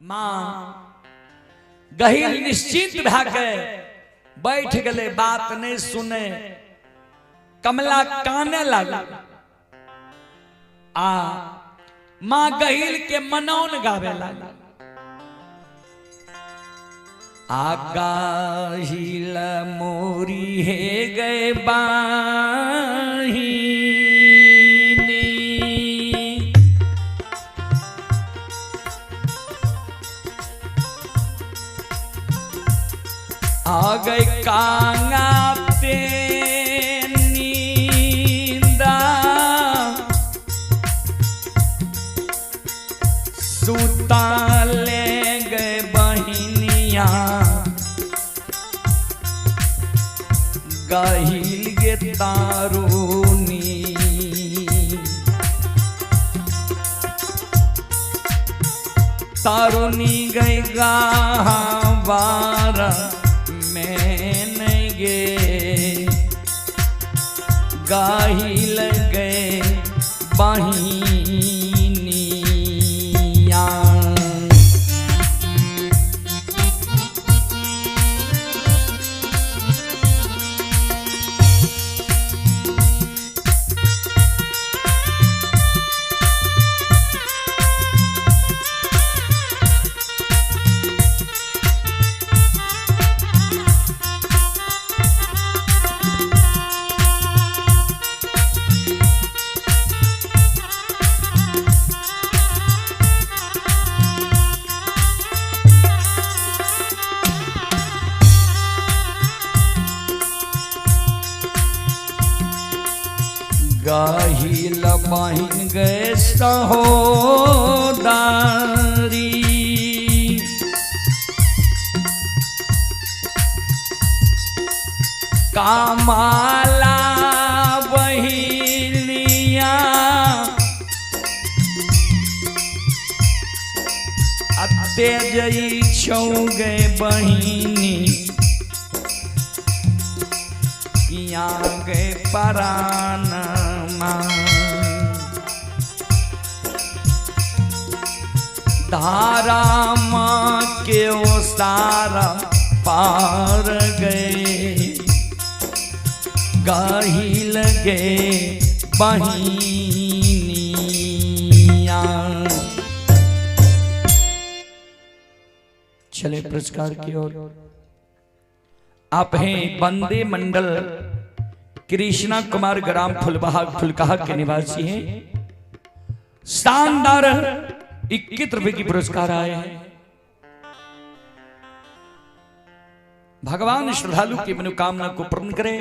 माँ गहिल निश्चिंत भए के बैठ गेलै, बात नहीं सुने। कमला काने लागल आ माँ गहिल के मनौन गावे लागल। आ गाहिल मोरी हे गए बाहिनी, आ गए कांगा पे नींदा, सुता ले गए बहिनिया, गहिल गे तारुनी। तारुनी गई गावार में गे, गाहिल गए बहिनिया। गाहिल बहिन गए सहोदारी, कामाला बहिनिया, अते जई छौ गए बहिनी, किया गए परान मां। धारा माँ के ओ सारा पार गए, गाहिल गए बहिनिया। चले पुरस्कार की ओर। आप हैं बंदे मंडल कृष्णा कुमार, ग्राम फुलबहा फुलकाहा के निवासी हैं। शानदार 21 रुपए की पुरस्कार आए हैं। भगवान श्रद्धालु की मनोकामना को पूर्ण करे।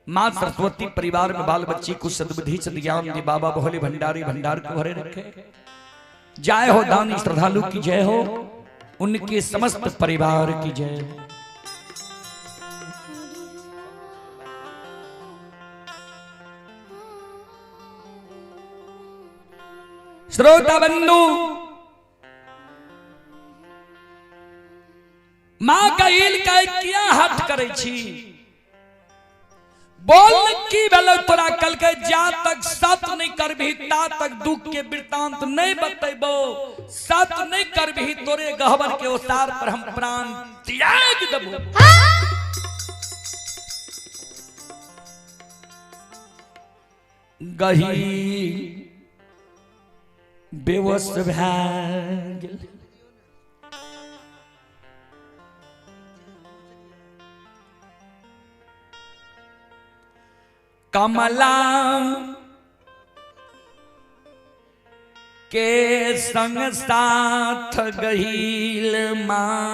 मां सरस्वती परिवार में बाल बच्ची को सद्बुद्धि सद्ज्ञान दे। बाबा भोले भंडारी भंडार को भरे रखे। जय हो दानी श्रद्धालु की जय हो, उनके समस्त परिवार की जय हो। श्रोता बंधु, मां कहिल के किया हट करे छी, बोल की भेलो तोरा कल के, जा तक सत नहीं करबी ता तक दुख के वृत्तांत नहीं बतेबो। सत नहीं करबी तोरे गहबर के ओसार पर हम प्राण त्याग देबो। गही बेवस भए गेल। कमला के संग साथ गहील माँ,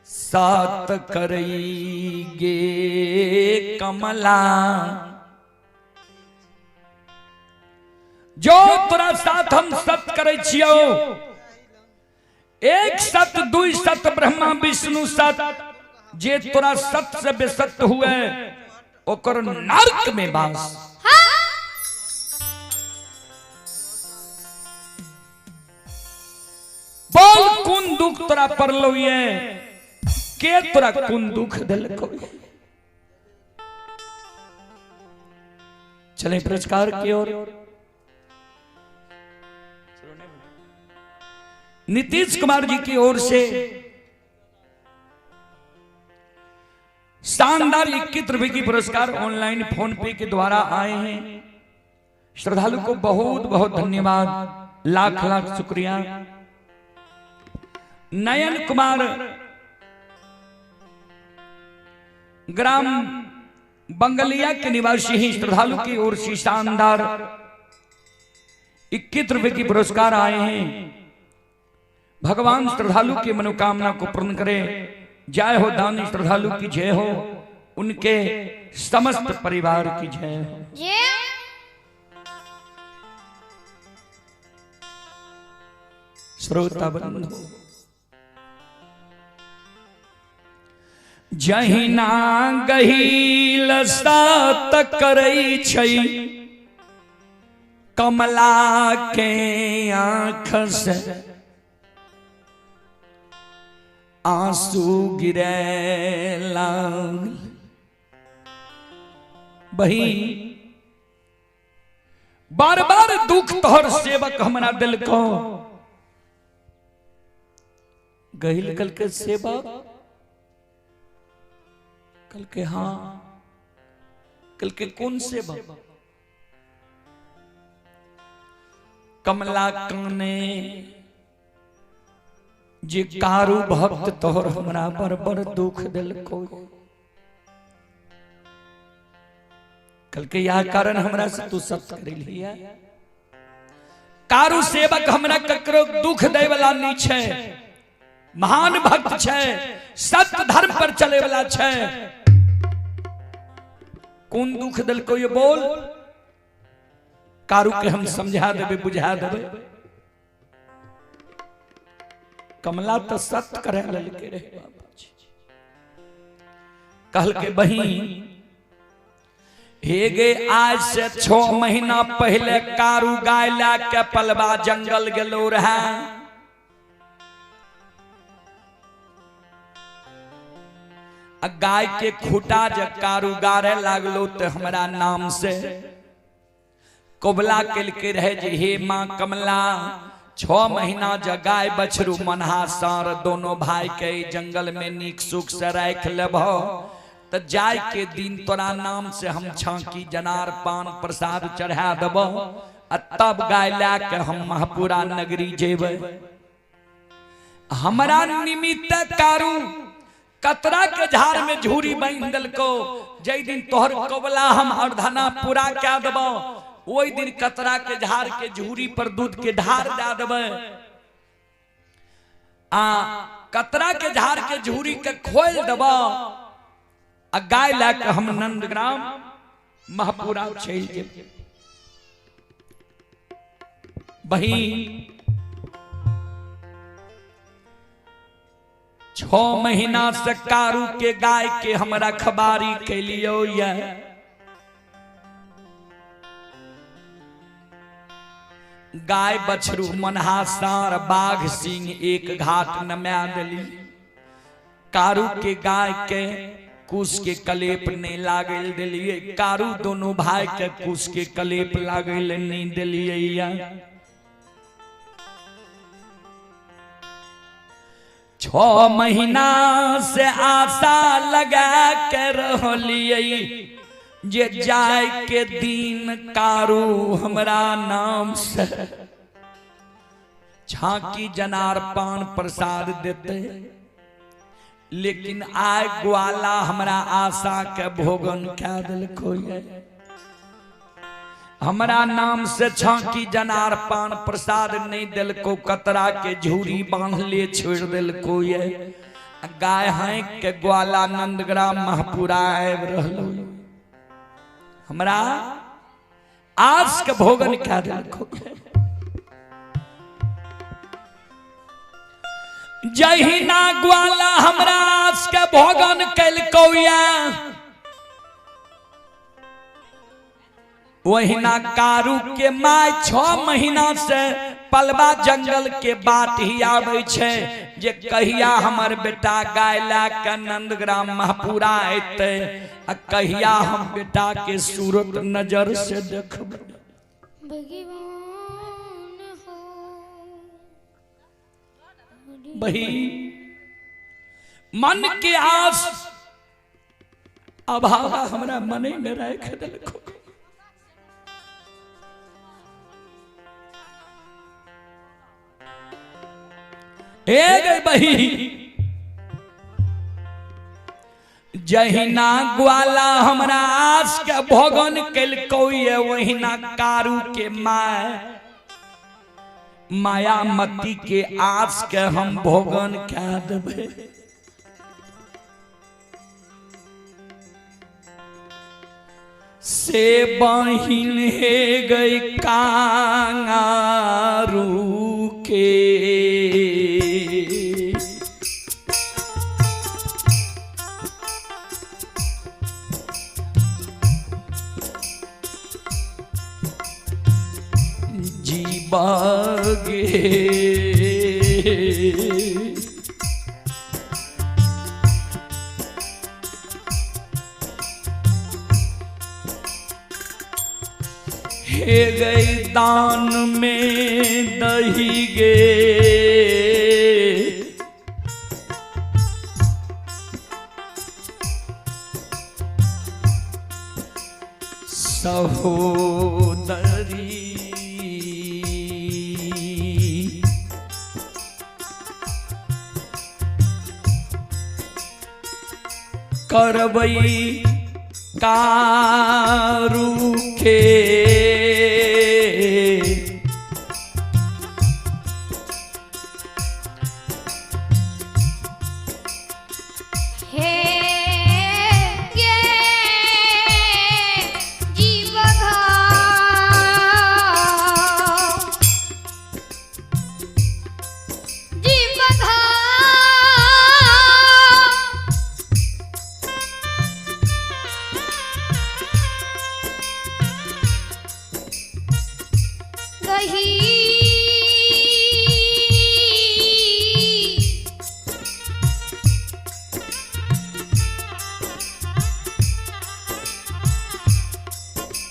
साथ करई गे कमला। जो तोरा साथ हम सत करे छियो, एक सत दुई सत ब्रह्मा विष्णु सत, जे तोरा सत से बेसत हुए ओकर नर्क में बास। बोल कोन दुख तोरा पड़लो ये, के तोरा कोन दुख देलको। चले पुरस्कार की ओर। नीतीश कुमार जी की ओर से शानदार 21 रुपए की पुरस्कार ऑनलाइन फोन पे के द्वारा आए हैं। श्रद्धालु को बहुत बहुत धन्यवाद, लाख लाख शुक्रिया। नयन कुमार ग्राम बंगलिया के निवासी ही श्रद्धालु की ओर से शानदार 21 रुपए की पुरस्कार आए हैं। भगवान श्रद्धालु की मनोकामना को पूर्ण करे। जय हो दानी श्रद्धालु की जय हो, उनके समस्त परिवार की जय हो। श्रोता बंधु, जहिना गहील सात करई छै कमला के आँख से आंसू गिरे लागल। बही बार बार दुख तोहर सेवक हमरा दिल को गहिल कल के सेवक कल के हाँ कल के कौन सेवक कमला काने जे कारू भक्त तोहर हमरा बड़ बड़ दुख दिल को। कल के यह कारण हमरा से तू सत कर लिया। कारू सेवक हमरा ककरो दुख दे वाला नहीं छे, महान भक्त छे, सत्य धर्म पर चले वाला छे। कौन दुख दिल को ये बोल, कारू के हम समझा देबे बुझा देबे। कमला तो सत्य करे ललके रहे बाबूजी। कहल के बही हे गे आज से 6 महीना पहले कारू गाय ला के पलवा जंगल गेलो रहा। गाय के खूटा जब कारू गारे लागलो तो हमरा नाम से कोबला के रहे जे हे माँ कमला 6 महीना जगाय बछरू मनहा सार दोनों भाई के जंगल में नीक सुख से राख लेबो तो जाय के दिन तोरा नाम से हम छांकी जनार पान प्रसाद चढ़ा देबो आ तब गाय ला के हम महापुरा नगरी जेबै। हमरा निमित्त कारू कतरा के झाड़ में झूरी बांध देलको, जै दिन तोहर कोबला हम अर्धना पूरा कै देबो ओहि दिन कतरा के झाड़ के झूरी पर दूध के ढार दे देबै आ कतरा के झाड़ के झूरी के खोल देबो आ गाय ला के हम नंदग्राम महापुरा चलि जेबै। बहिन 6 महीना से कारू के गाय के हम रखबारी के लिए गाय बछरू मनहा सार बाघ सिंह एक घाट नमा दिली। कारू के गाय के कुश के कलेप नहीं लागल दिलिए, कारू दोनों भाई के कुश के कलेप लागल नहीं दिलिए। 6 महीना से आशा लगा के रहलिए जे जाय के दिन कारू हमरा नाम से झांकी जनार पान प्रसाद देते, लेकिन आय ग्वाला हमरा आशा के भोगन कै देलको। हमरा नाम से झांकी जनार पान प्रसाद नहीं देलको, कतरा के झूरी बांध ले छोड़ देलको। ये गाय हाँक के ग्वाला नंदग्राम महापुरा आबि रहलो, हमरा आस के भोगन कै देलको। जहिना ग्वाला हमरा आस के भोगन कैलको वहिना कारू के my 6 महीना से पलवा जंगल के बाट ही आबै छै जे कहिया हमर बेटा गाय ला के नंदग्राम महापुरा एतै आ कहिया हम बेटा के सूरत नजर से देखबै। भगवान हो। बही मन के आस अभाव हमरा मने में राख देलको। ए गई बही जहिना ग्वाला हमरा आस के भोगन केलको ये वहिना कारू के my Mayamati के आस के हम भोगन क्या देबै। से बहिन हे गई कांगारू के जीवागे हे गई दान में दही गे सहोदरी करबई कारू के हे गे जीव घा जीव घा गही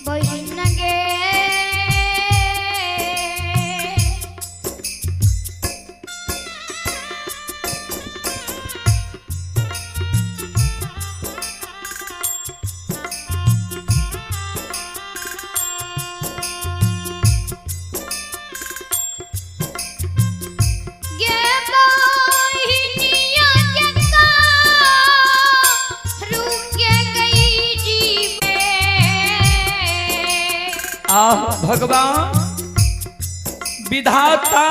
बहिन गे गे बहिनिया के रुके गई जीवे। आह भगवान विधाता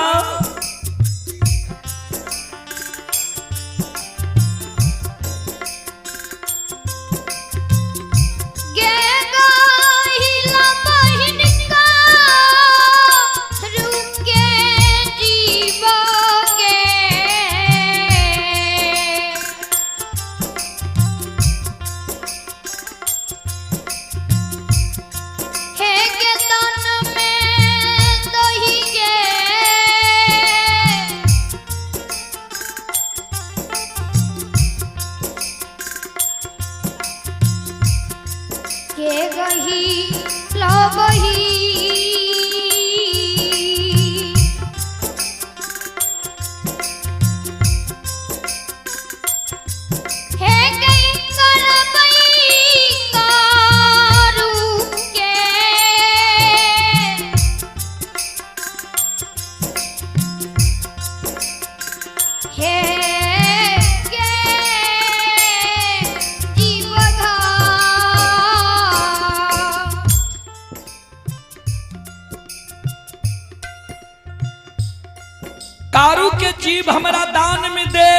गे गहिला बहिन का रुके जीव गे। हे गे तन में दही गे के गही लबही हे गई करबई कारू के हे गे जीव घा कारू के जीव हमरा दान में दे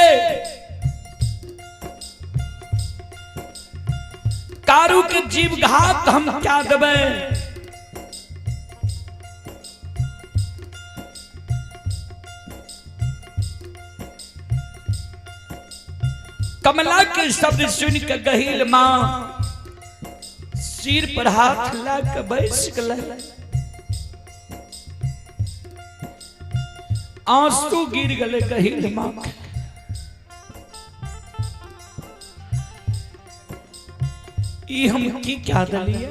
कारू के जीव घात हम क्या देबै। कमला के शब्द सुन के गहील मां सिर पर हाथ ला के बैस गल आंसू गिर गले गहील मां के। ई हम की क्या दलिए।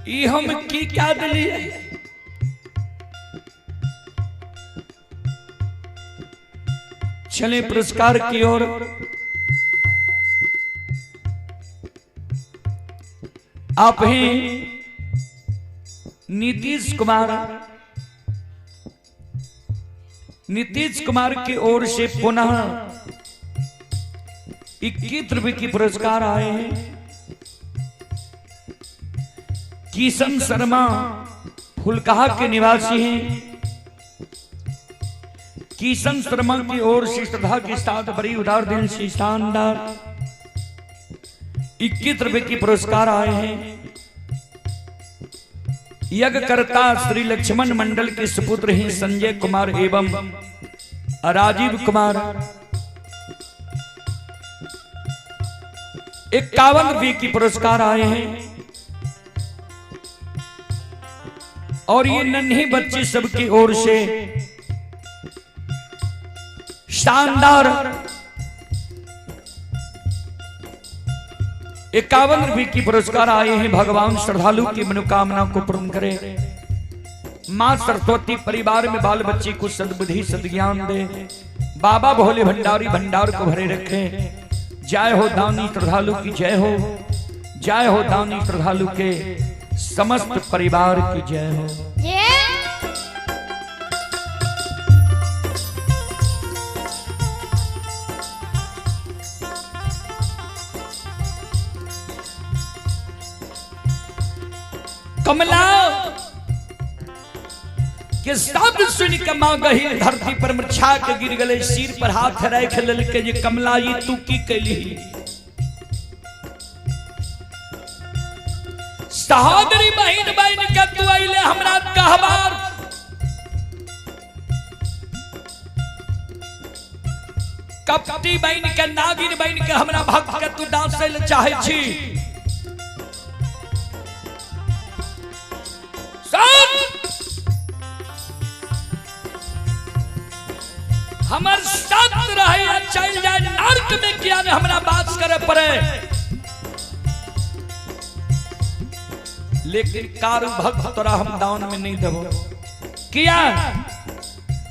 ई हम की क्या दिलियै। चले पुरस्कार की ओर। आप हैं नीतीश कुमार। नीतीश कुमार की ओर से पुनः 21 रुपए की पुरस्कार आए हैं। किशन शर्मा फुलकहा के निवासी हैं। किशन शर्मा की ओर से श्रद्धा के साथ बड़ी उदार दिल से शानदार 21 रुपए की पुरस्कार आए हैं। यज्ञकर्ता श्री लक्ष्मण मंडल के सुपुत्र हैं संजय कुमार एवं राजीव कुमार। 51 रुपए की पुरस्कार आए हैं। और ये नन्हे बच्चे सबकी ओर से शानदार 51 रुपए की पुरस्कार आए हैं। भगवान श्रद्धालु की मनोकामना को पूर्ण करे। मां सरस्वती परिवार में बाल बच्चे को सद्बुद्धि सद्ज्ञान दे। बाबा भोले भंडारी भंडार को भरे रखे। जय हो दानी श्रद्धालु की जय हो। जय हो दानी श्रद्धालु के समस्त परिवार की जय हो। कमला के शब्द सुन के मां गही धरती पर मृच्छा के गिर गले, सिर पर हाथ रख ललके जे कमला ई तू की कैली। सहोदरी बहिन बहिन के तू अइले हमरा कहबार। कपटी बहिन के नागिन बहिन के हमरा भक्त के तू डांसे ले चाहे छी। हमर सत रहे चल जाए नर्क में, किया ने हमरा बात करे पड़े। लेकिन कारू भक्त तोरा हम दान में नहीं देबो। किया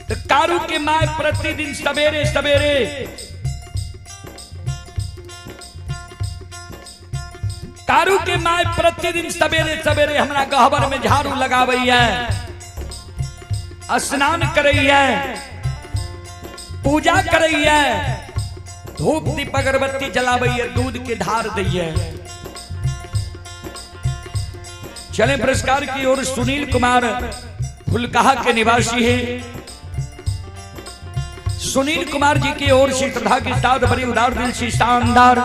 तो कारू के my प्रतिदिन सवेरे सवेरे कारू के my प्रतिदिन सवेरे सवेरे हमरा गहबर में झाड़ू लगावैया, स्नान करैया, पूजा करैया, धूप दीप अगरबत्ती जलावैया, दूध के धार दैया। चले पुरस्कार की ओर। सुनील कुमार फुलकहा के निवासी हैं। सुनील कुमार जी की ओर से श्रद्धा के साथ बड़ी उदार दिल से शानदार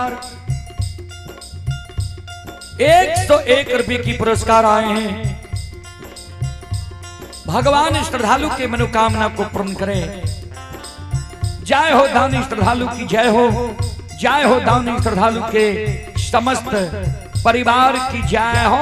101 रुपए की पुरस्कार आए हैं। भगवान श्रद्धालु के मनोकामना को पूर्ण करे। जय हो दानी श्रद्धालु की जय हो। जय हो दानी श्रद्धालु के समस्त परिवार की जय हो।